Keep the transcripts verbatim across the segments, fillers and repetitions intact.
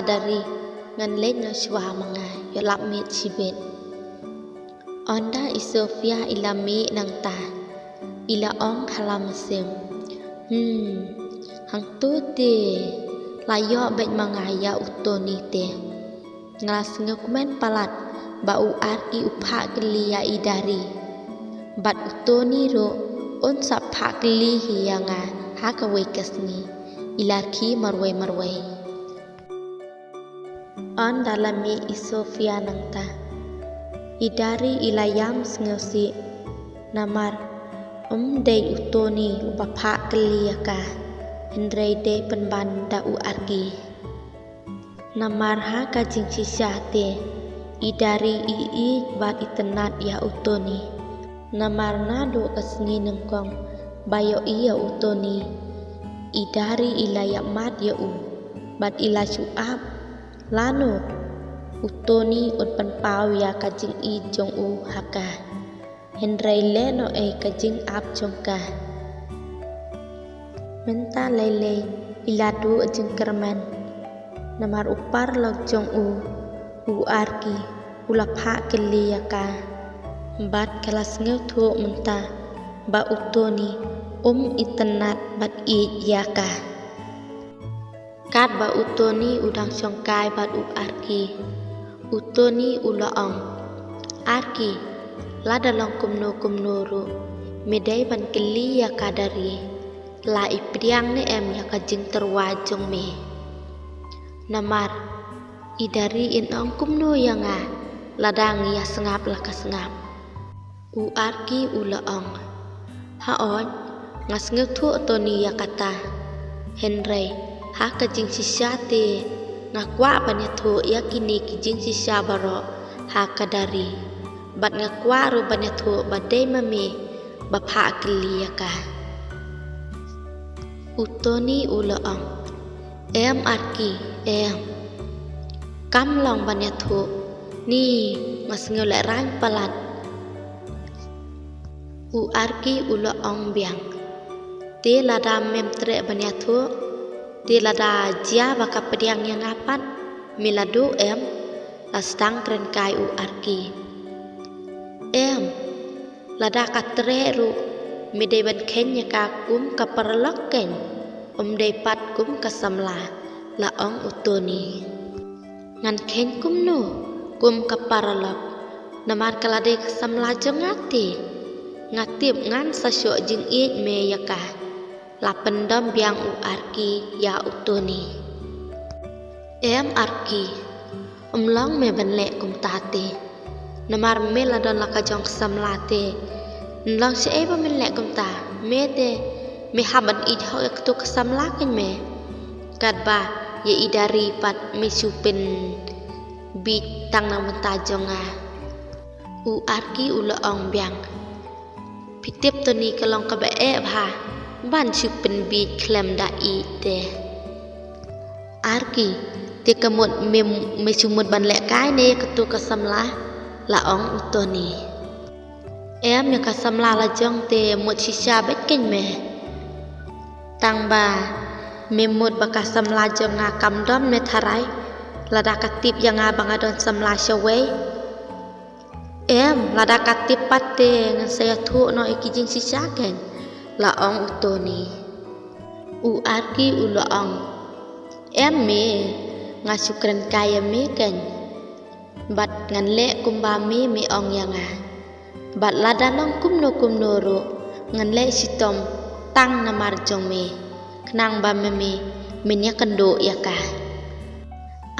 Dari, ngan leit noh shuwa ma nga, ïoh lap miet shibit. Ynda i Sofia i la mih nangta, i la ong ha la mynsiem. Hmm, hangto te, la ïoh beit ma nga ïa u Tony te. Nga la sngewkmen palat ba u Arki u phah kylli ïa i Dari. Bad u Tony ruh un sa phah kylli hi ïa nga ha kawei ka sngi. I la khie marwei marwei. Ynda la mih i Sofia nangta, i Dari i la ïam sngewsih. Namar ym dei u Tony uba phah kylli ïa ka, hynrei dei pynban da u Arki. Namar ha ka jingshisha te, i Dari i ïeit bad i tynnad ïa u Tony. Namar naduh ka sngi nyngkong ba ïohi ïa u Tony, i Dari i la ïapmat ïa u bad i la shu ap lano u Tony un pynpaw ïa ka jingïeit jong u ha ka. Hynrei lehnohei ka jingap jong ka. Mynta leilei i la duh jingkyrmen. Namar u paralok jong u, u Arki, u la phah kylli ïa ka. Bad ka la sngewthuh mynta ba u Tony um itynnad bad ïeit ïa ka. Katba u Tony u dang shongkai bad u Arki, u Tony u la ong, Arki, lada long kumno kumno ruh, me dei ban kylli ïa ka Dari, la i pdiang ne em ïa ka jingtyrwa jong me. Namar i Dari in ong kumno ïa nga, lada ngi ïa sngap la ka sngap. U Arki u la ong, haoid, nga sngewthuh Tony ïa kata. Hynrei ha ka jingshisha te, nga kwah ban ïathuh ïa kine ki jingshisha baroh ha ka Dari. Bad nga kwah ruh ban ïathuh ba dei ma me ba phah kylli ïa ka. U Tony u la ong, em Arki, em. Kam long ban ïathuh, ni nga sngew lehraiñ palat. U Arki u la ong biang, te lada mem treh ban ïathuh, te lada jia ba ka pdiang ïa nga pat, me la duh em? La sdang kren kai u Arki. Em, lada ka treh ruh, me dei ban kheiñ ïa ka kum ka paralok keiñ, ym dei pat kum ka samla, la ong u Tony. Ngan kheiñ kumno kum ka paralok, namar ka la dei ka samla jong nga te. Nga tip ngan sa shoh jingïeit me ïa ka, la pyndom biang u Arki ïa u Tony. Em Arki, ym long me ban leh kumta te. Namar me la don la ka jong ka samla te. Ym long shaei ba men leh kumta. Me te, me hap ban ïeit hok ïa katu ka samla keiñ me. Katba ïa i Dari pat me shu pynbiej tang na bynta jong nga. U Arki u la ong biang. Phi tip Tony ka long kaba eh bha ban shu pynbiej khlem da ïeit te. Arki, te ka mut me, me shu mut ban lehkai ne katu ka samla, la ong u Tony. Em, ïa ka samla la jong te mut shisha beit keiñ me. Tang ba me mut ba ka samla jong nga kam don me tharai, lada ka tip ïa nga ba nga don samla shawei. Em, lada ka tip pat te ngan sa ïathuh noh ïa ki jingshisha keiñ, la ong u Tony. U Arki u la ong. Em me, nga shu kren kai ïa me keiñ. Bad ngan leh kumba me, me ong ïa nga. Bad lada long kumno kumno ruh, ngan leh shitom tang namar jong me. Khnang ba me, me, men ïakynduh ïa ka.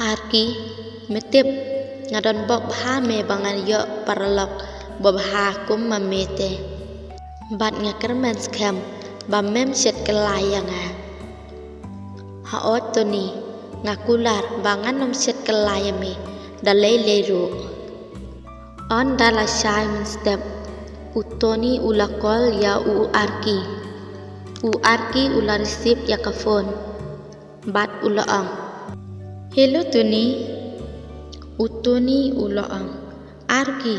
Arki, me tip, nga don bok bha me ba ngan ïoh paralok babha kum ma me te. Bad nga kyrmen skhem ba mem shet kylla ïa nga. Haoid Tony, nga kular ba ngan ym shet kylla ïa me da lei lei ruh. Ynda la shai mynstep, u Tony u la call ïa u Arki. U Arki u la receive ïa ka phone. Bad u la ong. Hello Tony. U Tony u la ong. Arki.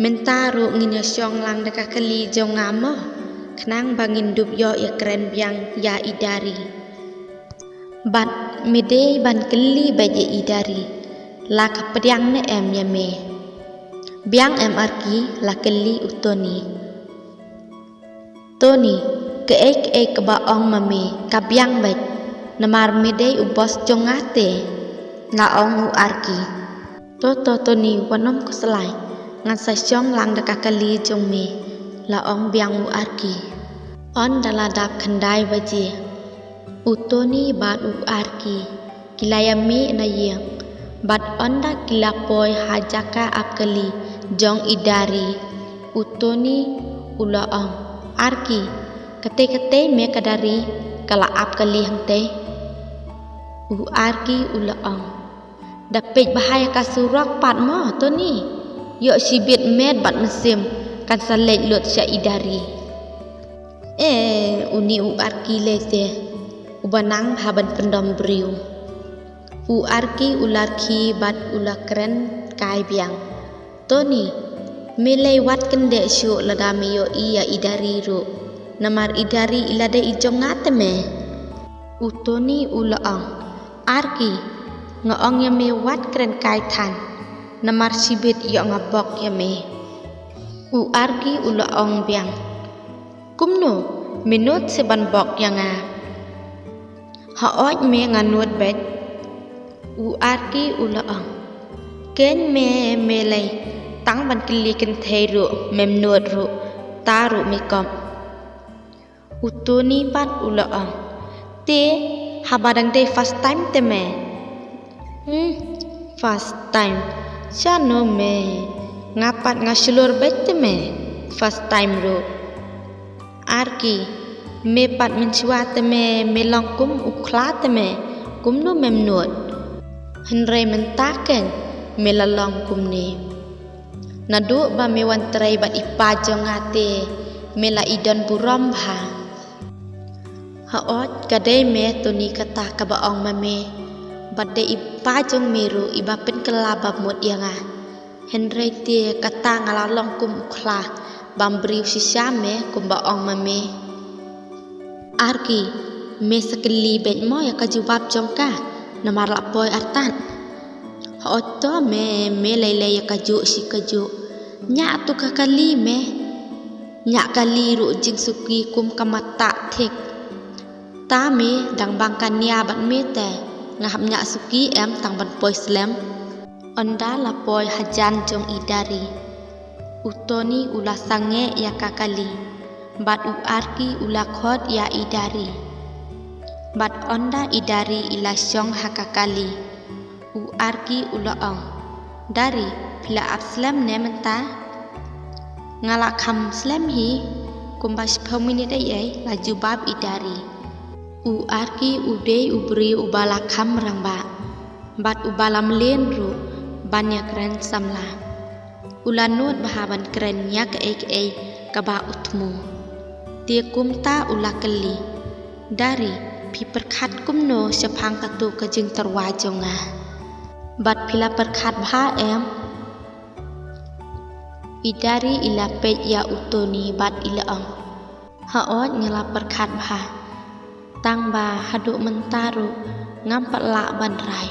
Mynta ruh ngin ïa shong lang da ka kali jong nga mo. Khnang ba ngin dup ïoh ïa kren biang ïa i Dari. Bad Me dei ban kylli beit ïa i Dari, la ka pdiang ne em ïa me? Biang em Arki, la kylli u Tony. Tony, kaei kaei kaba ong ma me ka biang beit, namar me dei u boss jong nga te, la ong u Arki. To to Tony, wat nym khuslai, ngan sa shong lang da ka kali jong me, la ong biang u Arki. Ynda la dap khyndai baje, u Tony bad u Arki ki la ïa mih na ïing, bad ynda ki la poi ha jaka ap kali jong i Dari, u Tony u la ong, Arki, katei katei me ka Dari ka la ap kali hangtei? U Arki u la ong, da peit bha ïa ka surok pat mo Tony, ïoh shibit met bad mynsiem kan sa leit lut sha i Dari. Eh, uni u Arki lei te, uba nang bha ban pyndom briew. U Arki u la rkhie bad u la kren kai biang. Tony, me lei wat kyndeh shuh lada me ïohi ïa i Dari ruh, namar i Dari i la dei i jong nga te me. U Tony u la ong, Arki, nga ong ïa me wat kren kai than, namar shibit ïoh nga bok ïa me. U Arki u la ong biang, kumno, me nud se ban bok ïa nga? Hooid me, nga nud beit. U Arki u la ong, keiñ me, me lei tang ban kylli kynthei ruh mem nud ruh, ta ruh me kop. U Tony pat u la ong, te haba dang dei first time te me? Hmm, first time? Shano me, nga pat nga shlur beit te me, first time ruh. Arki, me pat mynshuwa te me, me long kum u khla te me, kumno mem nud? Hynrei mynta keiñ me la long kumne. Naduh ba me wan trei bad i pa jong nga te, me la i don burom bha. Hooid ka dei me Tony kata kaba ong ma me, bad dei i pa jong me ruh iba pynkylla bamut ïa nga. Hynrei te kata nga la long kum u khla bam briew shisha me kumba ong ma me. Arki, me sa kylli beit mo ïa ka jubab jong ka, namar la poi artat. Hooid to me, me lei lei ïa kajuh shi kajuh. Ñiah to ka kali me. Ñiah kali ruh jingsuki kum ka mata thik. Ta me, dang bang ka nia bad me te, nga hap ñiah suki em tang ban poi slem? Ynda la poi hajan jong i Dari, u Tony u la sangeh ïa ka kali, bad u Arki u la khot ïa i Dari. Bad ynda i Dari i la shong ha ka kali, u Arki u la ong, Dari, phi la ap slem ne mynta? Nga la kham slem hi, kumba shiphew minit ei ei, la jubab i Dari. U Arki u dei u briew uba la kham rangbah, bad uba la mlien ruh ban ïakren samla. U la nud bha ban kren ïa kaei kaei kaba u thmu. Te kumta u la kylli, Dari, phi pyrkhat kumno shaphang kato ka jingtyrwa jong nga? Bad phi la pyrkhat bha em? I Dari i la peit ïa u Tony bad i la ong, hooid nga la pyrkhat bha. Tang ba haduh mynta ruh ngam pat lah ban rai.